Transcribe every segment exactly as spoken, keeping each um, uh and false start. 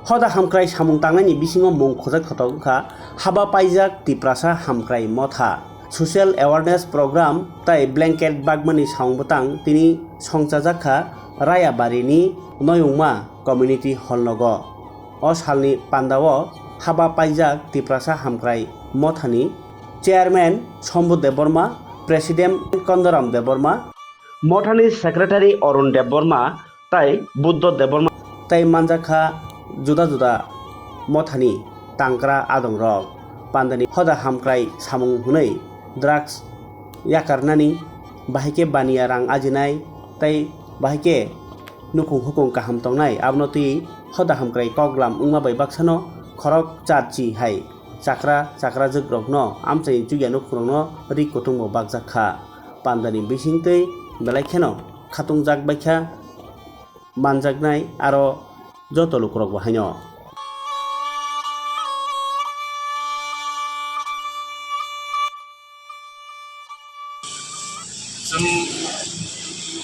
Hoda hamkrai samung tangnaini bisingo mung khojak thotok wngkha haba paijak Tiprasa Hamkrai Motha. Social awareness program tai blanket bagmani samung bwtang tini songchajak kha Rayabarini Noyungma Community Hall nogo. O salni pandao haba paijak Tiprasa Hamkrai Mothani Chairman Sombhu Debbarma, President Kondoram Debbarma, Mothani Secretary Arun Debbarma, tai Buddho Debbarma tai manjak kha juda juda mothani tangkra adongrok. Pandani hoda hamkrai samung hwnwi drugs yakarnani, bahai khe baniya rang ajinai, tai bahai khe nukhung hukung kaham tongnai, abono twi hoda hamkrai koklam wngma bai baksano khorok charchi hai chakra chakrajwk rokno amchaini chukya nukhungrokno ri kutung bo bakjak kha. Pandani bisingtwi belai kheno khatungjak baikha manjaknai aro joto lukurok bo haino. Chwng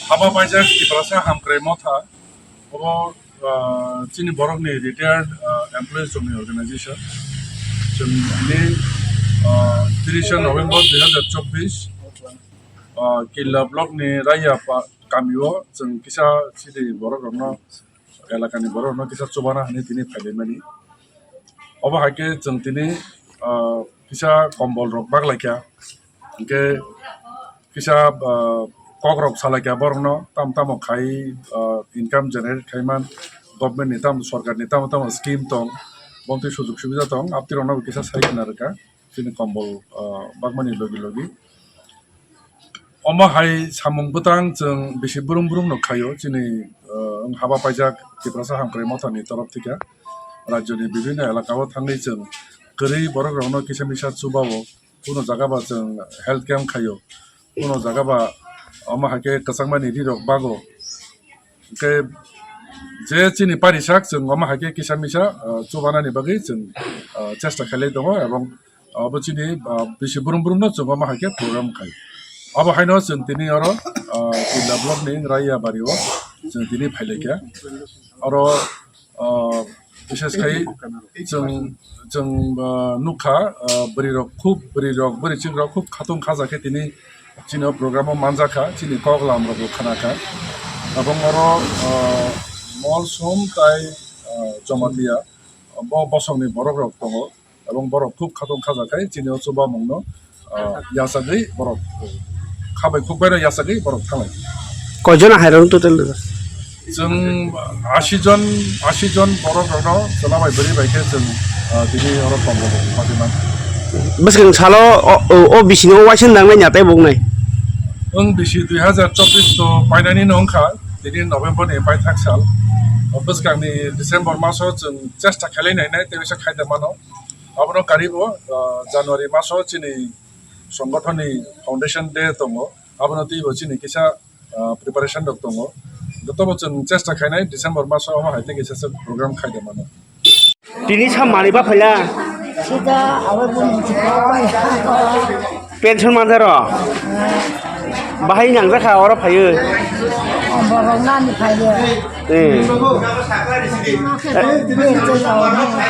haba paijak Tiprasa Hamkrai Motha, obo, ah, chini borokni retired, ah, employees rokni organization. Chwng tini, ah, trisha November dui hazar chobbish, ah, Killa block ni Raya pa-, kamio chwng kisa chini borok rokno, elakani borok rokno kisa chubana hinwi tini phailaimani. Obo hai khe chwng tini, ah, kisa kombol rok baglaikha, hinkhe kisa, ah, kok rok salaikha borokno, tamo tamo khai, ah, income generate khaiman, government ni tamo, sorkar ni tamo tamo scheme tong, bontwi sujug subida tong, abtwi rokno bo kisa sai khna rwkha. Chini kombol, ah, bagmani logi logi. Omo hai samung bwtang chwng bisi brum brum no khaio, chini, ah, wng haba paijak Tiprasa Hamkrai Mothani torof thika. Rajyoni bibhinno elaka o thangwi chwng kwrwi borok rokno kisa misa chubao, kuno jaga ba chwng health camp khaio, kuno jaga ba omo hai khe kwchangmani ri rok bago. Hwnkhe je chini parisak chwng omo hai khe kisa misa, ah, chubanani bagwi chwng, ah, chesta khailai tongo, ebong abo chini, ah, bisi brum brum no chwng omo hai khe program khai. Abo haino chwng tini oro, ah, Killa block ni Raiya bari o chwng tini phailaikha. Oro, ah, Bishes khai chwng, chwng, ah, nukha, ah, bwrwi rok khub, bwrwi rok, bwrwi chwng rok khub khatung khaja khe tini chini o program o manjakha, chini kok lam rok bo khanakha. Abong oro, ah, Molsom tai, ah, Jamatia, bo bosongni borok rok tongo. Abong borok khub khatung khaja khai chini o chubamung no, ah, yachagwi borok khabai khukbai no yachagwi borok thanglai. Koijon hai rok total? Chwng ashi jon, ashi jon borok rokno chwla bai bwrwi bai khe chwng, ah, tini oro kombol rok pati man. Bwskang salo o, o, o bisini o waisa nangnai ya tei boknai? Wng bisi dui hazar chobbish to painani no wngkha, tini November ni paithak sal. O bwskangni December maso chwng chesta khailai nainai tei waisa khaida mano. Abono karibo, ah, January maso chini songothoni foundation day tongo. Abono twibo chini kisa, ah, preparation rok tongo. Jotobo chwng chesta khainai December maso omo hai tei kisa se program khaida mano. Tini sa mani ba phaila? Sida awe bun. Pension manjaro? Bahai nangjakha oro phaiyo? Borok nani phaiyo. Eh.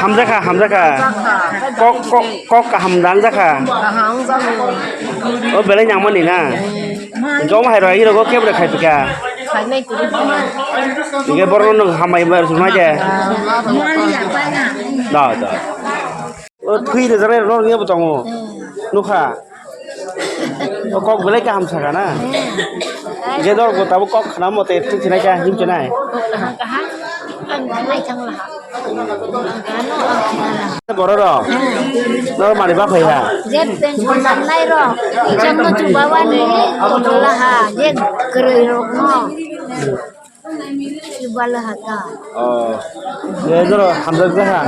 Hamjakha, hamjakha. Kok, kok, kok kaham dangjakha. Kaham jago. O belai nangmani na? Jom hai roi rogo kebra khai pika. Khainai kuru. Ige borno nung hamai bar sumai de. Da, da. O thui de jare ror nge bo tongo. Nukha. O kok belai kaham saka na. Je dor go tabo kok khna mote thui sinai ka him chinai. Kok kaham kaham. Ang nai thang laha. Borok rok. Nor mani ba phai ha. Je pension nai rok. Jam no chuba wani. Laha. Je kwrwi rok no. Chuba laha ta. Oh. Ye doro hamjak jaha.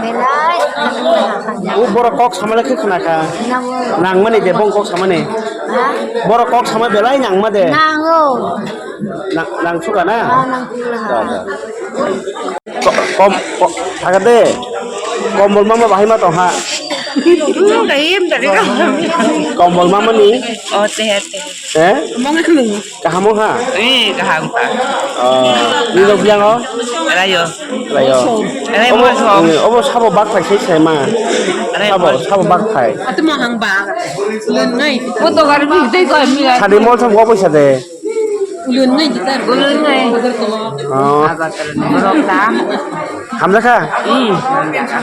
Belai. U borok kok samale khe khna kha. Nang mani de bong kok samani. Ha? Borok kok sama belai nang ma de. Nango. Nang, nang suka na? Ah, nang suka. Da, da. Ko-, kom-, ko-, thaga de. Kombol mama bahai ma tong ha. Hmm, kahim tadi. Kombol mama ni? Oh, teh, teh. Eh? Mama ni. Kaham ha? Eh, kaham pa. Oh, ni rok biang o? Rayo. Layo. Obo, obo sabo bak phai sai sai ma. Sabo, sabo bak phai. Ati mo hang ba. Lun ngai. Sadi mol sam go paisa de. Lun ngai gitar. Lun ngai. Oh. Hamjakha?